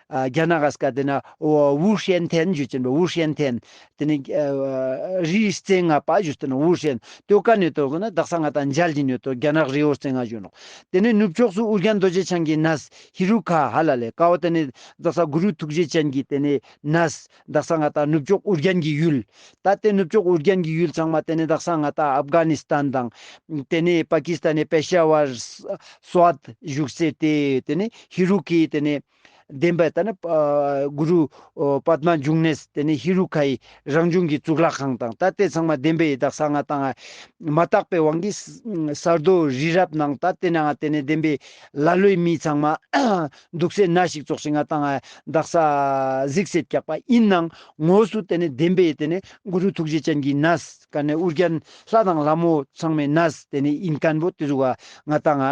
ཨ་རྒྱ་ནག་ག་སྐད་ཏེ་ན་ཝུ་ཧྲེན་ཐེན་ཞུ་ཅེན་པ་ཝུ་ཧྲེན་ཐེན་ཏེ་ནེ་ཨ་རི་རྩེ་ལྔ་པ་ཞུས་ཏེ་ན་ཝུ་ཧྲེན་ཏེ་བོ་ཀ་ནེ་ཡོད་དོ་ན་དག་ས་ང་ཏང་མཇལ་ཞིན་ཡོད་དོ་རྒྱ་ནག་རི་བོ་རྩེ་ལྔ་ཞུ་ནོག། ཏེ་ནེ་ནུབ་ཕྱོགས་སུ་ཨོ་རྒྱན་རྡོ་རྗེ་འཆང་གི་གནས་ཧེ་རུ་ཀ་ཧ་ལ་ལེ་ཀ་བོ་ཏེ་ནེ་དག་ས་གུ་རུ་ཐུགས་རྗེ་ཅན་གྱི་ཏེ་ནེ་གནས། དག་ས་ང་ཏང་ནུབ་ཕྱོགས་ཨོ་རྒྱན་གྱི་ཡུལ། ད་ཏེ་ནུབ་ཕྱོགས་ཨོ་རྒྱན་གྱི་ཡུལ་ཚང་མ་ཏེ་ནེ་དག་ས་ང་ཏང་ཨབ་གྷ་ནི་སི་ཐན་དང་། ཏེ་ནེ་པ་ཀི་སི་ཐན་ནི་པེ་ཤ་ཝར་སུ་ཝད་བཞུགས་སའི་ཏེ་ཏེ་ནེ་ཧེ་རུ་ཀའི་ཏེ་ནེ་བདེན་པའི་ཏེ་ནེ་ཨ་གུ་རུ་ཨོ་པདྨ་འབྱུང་གནས་ཏེ་ནེ་ཧེ་རུ་ཀའི་རང་བྱུང་གི་གཙུག་ལག་ཁང་དང་ད་ཏེ་ཚང་མ་བདེན་པའི་དག་ས་ང་ཏང་མ་དག་པའི་དབང་གིས་ས་རྡོ་རི་རབ་ནང་ད་ཏེ་ནང་ཏེ་ནེ་བདེན་པའི་ལ་ལོའི་མི་ཚང་མ་འདུག་སའི་གནས་ཤིག་ཙོགས་ཤིག་ང་ཏང་དག་ས་གཟིགས་སེ་ཀྱག་པ་ཡིན་ནའང་དངོས་སུ་ཏེ་ནེ་བདེན་པའི་ཏེ་ནེ་གུ་རུ་ཐུགས་རྗེ་ཅན་གྱི་གནས་ཀ་ནེ་ཨོ་རྒྱན་ལྷ་དང་ལྷ་མོ་ཚང་མའི་གནས་ཏེ་ནེ་ཡིན་ཁན་བོ་ཏེ་ཟུག་ག་ང་ཏང་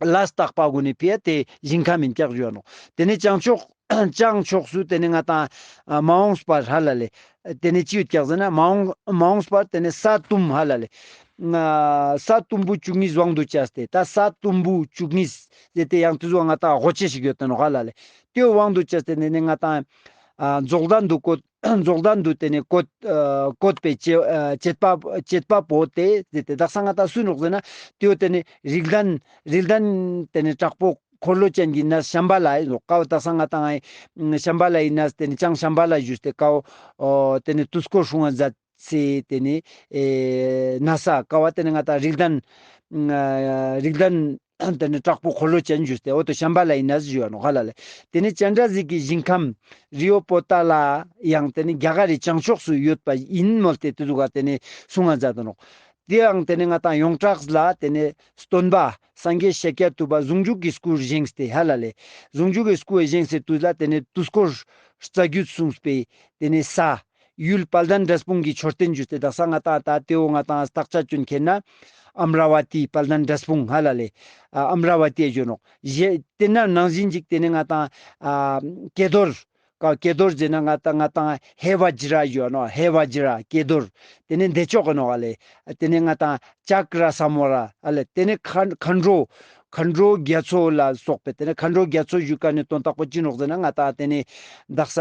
ལ་བརྟག་པ་གུན་ནི་ཕི་ཡ་ཏེ་ཞིང་ཁམས་ཡིན་ཀྱག་ཞུ་བ་ནོག། ཏེ་ནེ་བྱང་ཕྱོགས་བྱང་ཕྱོགས་སུ་ཏེ་ནེ་ང་ཏང་མ་འོངས་པར་ཧ་ལ་ལེ། ཏེ་ནེ་ཅི་ཡོད་ཀྱག་ཟེར་ན་མ་འོངས་མ་འོངས་པར་ཏེ་ནེ་ས་གཏུམ་ཧ་ལ་ལེ། ས་གཏུམ་པོ་བཅུ་གཉིས་དབང་དུ་བྱས་ཏེ་ད་ས་གཏུམ་པོ་བཅུ་གཉིས་ཟེར་ཏེ་ཡང་ཏེ་ཟུག་ང་ཏང་ཧོ་ཅེས་ཤིག་ཡོད་དེ་ནོག་ཧ་ལ་ལེ། ཏེ་དབང་དུ་བྱས་ཏེ་ཏེ་ནེ་ང་ཏང་ཨ་རྫོགས་ལྡན་དུ་བཀོད། རྫོགས་ལྡན་དུ་ཏེ་ནེ་བཀོད་ཨ་བཀོད་པའི་བྱེད་ཨ་བྱེད་པ་བྱེད་པ་པོ་ཏེ་ཏེ་ཏེ་དག་ས་ང་ཏང་སུ་ནོག་ཟེར་ན་ཏེ་བོ་ཏེ་ནེ་རིགས་ལྡན་རིགས་ལྡན་ཏེ་ནེ་དྲག་པོ་འཁོར་ལོ་ཅན་གྱི་གནས་ཤམྦྷ་ལ་ཡིན་ནོག། ཀ་བོ་དག་ས་ང་ཏང་ཨ་ཤམྦྷ་ལ་ཡི་གནས་ཏེ་ནེ་བྱང་ཤམྦྷ་ལ་ཞུས་ཏེ་ཀ་བོ་ཨོ་ཏེ་ནེ་དུས་འཁོར་སྲུང་བ་མཛད་སའི་ཏེ་ནེ་ཨེ་གནས་ས་ཀ་བོ་ཏེ་ནེ་ང་ཏང་རིགས་ལྡན་ཨ་རིགས་ལྡན་ཏེ་ནེ་དྲག་པོ་འཁོར་ལོ་ཅན་ཞུས་ཏེ་འོ་ཏེ་ཤམྦྷ་ལ་ཡི་གནས་ཞུ་བ་ནོག་ཧ་ལ་ལེ། ཏེ་ནེ་སྤྱན་རས་གཟིགས་ཀྱི་ཞིང་ཁམས་རི་བོ་པོ་ཏ་ལ་ཡང་ཏེ་ནེ་རྒྱ་གར་རི་བྱང་ཕྱོགས་སུ་ཡོད་པ་ཡིན་མོལ་ཏེ་ཏེ་ཟུག་ག་ཏེ་ནེ་གསུང་ང་མཛད་དེ་ནོག། ཏེ་ཡང་ཏེ་ནེ་ང་ཏང་ཡོངས་གྲགས་ལ་ཏེ་ནེ་སྟོན་པ་སངས་རྒྱས་ཤཱཀྱ་ཐུབ་པ་ཟུང་འཇུག་གི་སྐུར་བཞེངས་ཏེ་ཧ་ལ་ལེ། ཟུང་འཇུག་གི་སྐུར་བཞེངས་སའི་དུས་ལ་ཏེ་ནེ་དུས་འཁོར་རྩ་རྒྱུད་གསུངས་པའི་ཏེ་ནེ་ས་ཡུལ་དཔལ་ལྡན་འབྲས་སྤུངས་ཀྱི་མཆོད་རྟེན་ཞུས་ཏེ་དག་ས་ང་ཏང་ད་ཏེ་བོ་ང་ཏང་བརྟག་དཔྱད་ཅོ་ཁན་ན་ཨམ་ར་བ་ཏི་དཔལ་ལྡན་འབྲས་སྤུངས་ཧ་ལ་ལེ། ཨ་ཨམ་ར་བ་ཏི་ཞུ་ནོག། ཏེ་ན་ནང་བཞིན་ཅིག་ཏེ་ནེ་ང་ཏང་ཨ་ཀྱེ་རྡོར་ཀ་ཀྱེ་རྡོར་ཟེར་ན་ང་ཏང་ང་ཏང་ཧེ་བ་ཇི་ར་ཞུ་ནོག། ཧེ་བ་ཇི་ར་ཀྱེ་རྡོར། ཏེ་ནེ་བདེ་མཆོག་གི་ནོག་ཨ་ལེ། ཏེ་ནེ་ང་ཏང་ཅཀྲ་ས་མོ་ར་ཨ་ལེ། ཏེ་ནེ་མཁའ་མཁའ་འགྲོ་ མཁའ་འགྲོ་རྒྱ་མཚོ་ལ་སོགས་པའི་ཏེ་ནེ་མཁའ་འགྲོ་རྒྱ་མཚོ་ཞུ་ཁན་ནི་དོན་དག་པོ་ཅི་ནོག་ཟེར་ན་ང་ཏང་ཏེ་ནེ་དག་ས་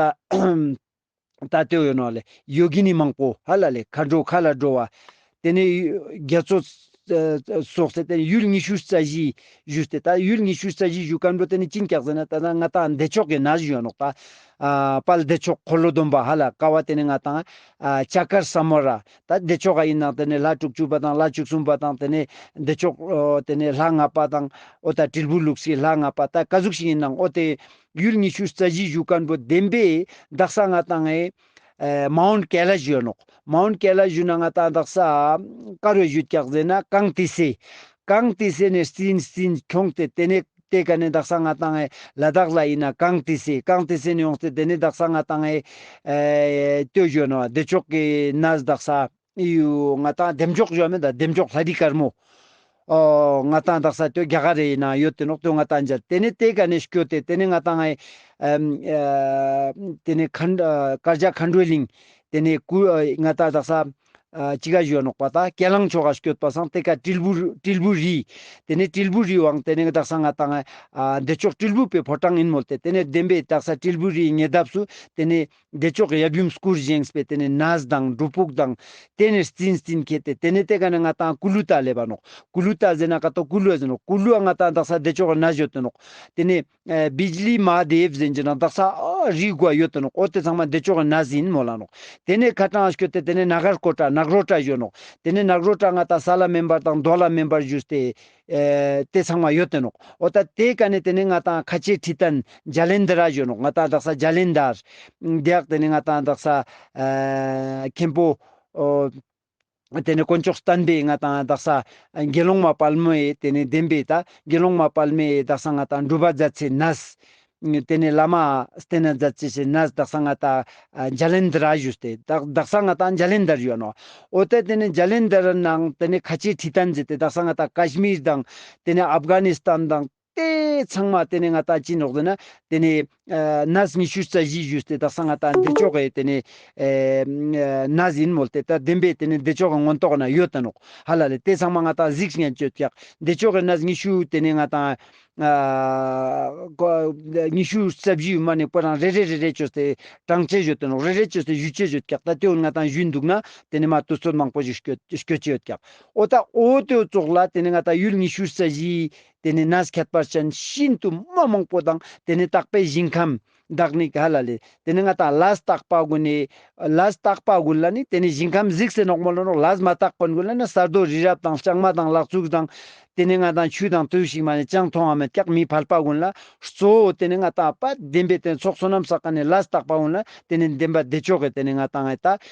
ད་ཏེ་ཡོད་ནོག་ལེ། ཡོ་གི་ནི་མང་པོ་ཧ་ལ་ལེ། མཁའ་འགྲོ་མཁའ་ལ་འགྲོ་བ། ཏེ་ནེ་རྒྱ་མཚོ་སོགས་ཏེ་ཏེ་ནེ་ཡུལ་ཉི་ཤུ་རྩ་བཞི་ཞུས་ཏེ། ད་ཡུལ་ཉི་ཤུ་རྩ་བཞི་ཞུ་ཁན་པོ་ཏེ་ནེ་ཅི་ཀྱག་ཟེར་ན་ད་ང་ཏང་བདེ་མཆོག་གི་གནས་ཞུ་ནོག་ད། ཨ་དཔལ་བདེ་མཆོག་འཁོར་ལོ་སྡོམ་པ་ཧ་ལ་ཀ་བ་ཏེ་ནེ་ང་ཏང་ཨ་ལྕགས་མཁར་ས་མོ་ར། ད་བདེ་མཆོག་ག་ཨིན་ནང་ཏེ་ནེ་ལྷ་དྲུག་ཅུ་པ་དང་ལྷ་བཅུ་གསུམ་པ་དང་ཏེ་ནེ་བདེ་མཆོག་ཨོ་ཏེ་ནེ་ལྷ་ལྔ་པ་དང་ཨོ་ད་དྲིལ་བུ་ལུགས་སི་ལྷ་ལྔ་པ་ད་ཀ་ཟུག་ཞིག་ཨིན་ནང་ཨོ་ཏེ་ཡུལ་ཉི་ཤུ་རྩ་བཞི་ཞུ་ཁན་པོ་བདེན་པའི་དག་ས་ང་ཏང་ཨེ་ཨེ་མའུན་ཀེ་ལ་ཞུ་ནོག། མའུན་ཀེ་ལ་ཞུ་ན་ང་ཏང་དག་ས་ཀ་རུ་ཞུ་ཀྱག་ཟེར་ན་གངས་ཏི་སེ། གངས་ཏི་སེ་ནེ་རྩིན་རྩིན་ཁྱོངས་ཏེ་ཏེ་ནེ་ཏེ་ཀ་ནེ་དག་ས་ང་ཏང་ཨེ་ལ་དྭགས་ལ་ཨིན་ན་གངས་ཏི་སེ། གངས་ཏི་སེ་ནེ་ཡོངས་ཏེ་ཏེ་ནེ་དག་ས་ང་ཏང་ཨེ་ཨེ་ཏེ་ཞུ་ནོག་བདེ་མཆོག་གི་གནས་དག་ས་ཡུ་ང་ཏང་བདེ་མཆོག་ཞུ་མེད་ད་བདེ་མཆོག་ལྷ་རི་དཀར་མོ། ཨོ་ང་ཏང་དག་ས་ཏེ་རྒྱ་གར་རི་ནང་ཡོད་ཏེ་ནོག་ཏེ་ང་ཏང་མཇལ། ཏེ་ནེ་ཏེ་ཀ་ནེ་སྐྱོད་དེ་ཏེ་ནེ་ང་ཏང་ཨེ་ཨེམ་ཨེ་ཏེ་ནེ་མཁའ་ཨ་དཀར་འཇའ་མཁའ་འགྲོའི་གླིང་། ཏེ་ནེ་ཀུ་ཨ་ང་ཏང་དག་ས་ཨ་ཅི་ག་ཞུ་ནོག་པ་ད་ཀེ་ལང་ཕྱོགས་ཀ་སྐྱོད་པ་སང་ཏེ་ཀ་དྲིལ་བུ་དྲིལ་བུ་རི། ཏེ་ནེ་དྲིལ་བུ་རི་བང་ཏེ་ནེ་དག་ས་ང་ཏང་ཨ་བདེ་མཆོག་དྲིལ་བུ་པའི་ཕོ་བྲང་ཨིན་མོལ་ཏེ། ཏེ་ནེ་བདེན་པའི་དག་ས་དྲིལ་བུ་རིའི་ཉེ་འདབས་སུ་ཏེ་ནེ་བདེ་མཆོག་གི་ཡབ་ཡུམ་སྐུར་བཞེངས་པའི་ཏེ་ནེ་གནས་དང་སྒྲུབ་ཕུག་དང་ཏེ་ནེ་རྩིན་རྩིན་ཁྱེར་ཏེ་ཏེ་ནེ་ཏེ་ཀ་ནེ་ང་ཏང་ཀུ་ལུ་ཏ་ལེབ་བ་ནོག། ཀུ་ལུ་ཏ་ཟེར་ན་ཀ་ཏོ་ཀུ་ལུ་ཟེར་ནོག། ཀུ་ལུ་ཨ་ང་ཏང་དག་ས་བདེ་མཆོག་གི་གནས་ཡོད་ཏེ་ནོག། ཏེ་ནེ་ཨེ་བིཇ་ལི་མ་ཧ་དེབ་ཟེར་ཅེ་ན་དག་ས་ཨ་རི་གུ་ཡོད་ཏེ་ནོག། ཨོ་ཏེ་ཚང་མ་བདེ་མཆོག་གི་གནས་ཨིན་མོལ་ལ་ནོག། ཏེ་ནེ་ཁ་ཏང་སྐྱོད་དེ་ཏེ་ནེ་ན་གར་ཀོ་ཊ་ནག་རོ་ཊ་ཡོད་ནོག། ཏེ་ནེ་ནག་རོ་ཊ་ང་ཏང་ས་ལ་མེ་འབར་དང་རྡོ་ལ་མེ་འབར་ཞུས་ཏེ་ཨེ་ཏེ་ཚང་མ་ཡོད་ཏེ་ནོག། ཨོ་ད་ཏེ་ཀ་ནེ་ཏེ་ནེ་ང་ཏང་ཁ་ཆེ་ཁྲི་སྟན་ཇ་ལེན་དར་ཞུ་ནོག། ང་ཏང་དག་ས་ཇ་ལེན་དར་དེ་ཡག་ཏེ་ནེ་ང་ཏང་དག་ས་ཨེ་མཁན་པོ་ཨོ་ཏེ་ནེ་དཀོན་མཆོག་བསྟན་པའི་ང་ཏང་དག་ས་དགེ་སློང་མ་དཔལ་མོའི་ཏེ་ནེ་བདེན་པའི་ད་དགེ་སློང་མ་དཔལ་མོའི་དག་ས་ང་ཏང་སྒྲུབ་པ་མཛད་སའི་གནས། ཏེ་ནེ་བླ་མ་བསྟེན་ན་མཛད་སའི་གནས་དག་ས་ང་ཏང་ཨ་ཇ་ལེན་དར་ཞུས་ཏེ་དག་དག་ས་ང་ཏང་ཇ་ལེན་དར་ཡོད་ནོག། ཨོ་ཏེ་ཏེ་ནེ་ཇ་ལེན་དར་ནང་ཏེ་ནེ་ཁ་ཆེ་ཁྲི་སྟན་ཟེར་ཏེ་དག་ས་ང་ཏང་ཀ་ཤི་མིར་དང་ཏེ་ནེ་ཨབ་གྷ་ནི་སྟན་དང་ཏེ་ཚང་མ་ཏེ་ནེ་ང་ཏང་ཅི་ནོག་ཟེར་ན་ཏེ་ནེ་ཨ་གནས་ཉི་ཤུ་རྩ་བཞི་ཞུས་ཏེ་དག་ས་ང་ཏང་བདེ་མཆོག་གི་ཏེ་ནེ་ཨེ་གནས་ཨིན་མོལ་ཏེ་ད་བདེན་པའི་ཏེ་ནེ་བདེ་མཆོག་གི་མངོན་རྟོགས་ན་ཡོད་ཏེ་ནོག་ཧ་ལ་ལེ། ཏེ་ཚང་མ་ང་ཏང་གཟིགས་ཉན་ཅོད་ཀྱག། བདེ་མཆོག་གི་གནས་ཉི་ཤུ་ཏེ་ནེ་ང་ཏང་ཨ་ཉི་ཤུ་རྩ་བཞི་མ་ནེ་པོ་རང་རེ་རེ་རེ་རེ་ཅོས་ཏེ་གྲངས་ཅེས་ཡོད་ཏེ་ནོག། རེ་རེ་ཅོས་ཏེ་ཞུ་ཅེས་ཡོད་ཀྱག། ད་ཏེ་འོ་ང་ཏང་ཞུ་འདུག་ན་ཏེ་ནེ་མ་དུས་ཚོད་མང་པོ་ཞིག་སྐྱོད་སྐྱོད་ཅེས་ཡོད་ཀྱག། ཨོ་ད་ཨོ་ཏེ་ཙོགས་ལ་ཏེ་ནེ་ང་ཏང་ཡུལ་ཉི་ཤུ་རྩ་བཞི་ཏེ་ནེ་གནས་ཁྱད་པར་ཅན་ཤིན་ཏུ་མ་མང་པོ་དང་ཏེ་ནེ་དག་པའི་ཞིང་ཁམས་བདག་ནི་ག་ཧ་ལ་ལེ། ཏེ་ནེ་ང་ཏང་ལས་དག་པ་གུན་ནི་ལས་དག་པ་གུན་ལ་ནི་ཏེ་ནེ་ཞིང་ཁམས་གཟིགས་སེ་ནོག་མོལ་ལ་ནོག། ལས་མ་དག་པ་གུན་ལ་ནི་ས་རྡོ་རི་རབ་དང་ལྕང་མ་དང་ལག་ཚུགས་དང་ཏེ་ནེ་ང་ཏང་ཆུ་དང་དུ་ཞིག་མ་ནེ་ཅང་ཐོང་བ་མེད་ཀྱག། མི་ཕལ་པ་གུན་ལ་གཙོ་བོ་ཏེ་ནེ་ང་ཏང་པ་བདེན་པའི་ཏེ་ཚོགས་བསོད་ནམས་བསགས་ཀ་ནེ་ལས་དག་པ་གུན་ལ་ཏེ་ནེ་བདེན་པ་བདེ་མཆོག་གི་ཏེ་ནེ་ང་ཏང་ཨེ་ད་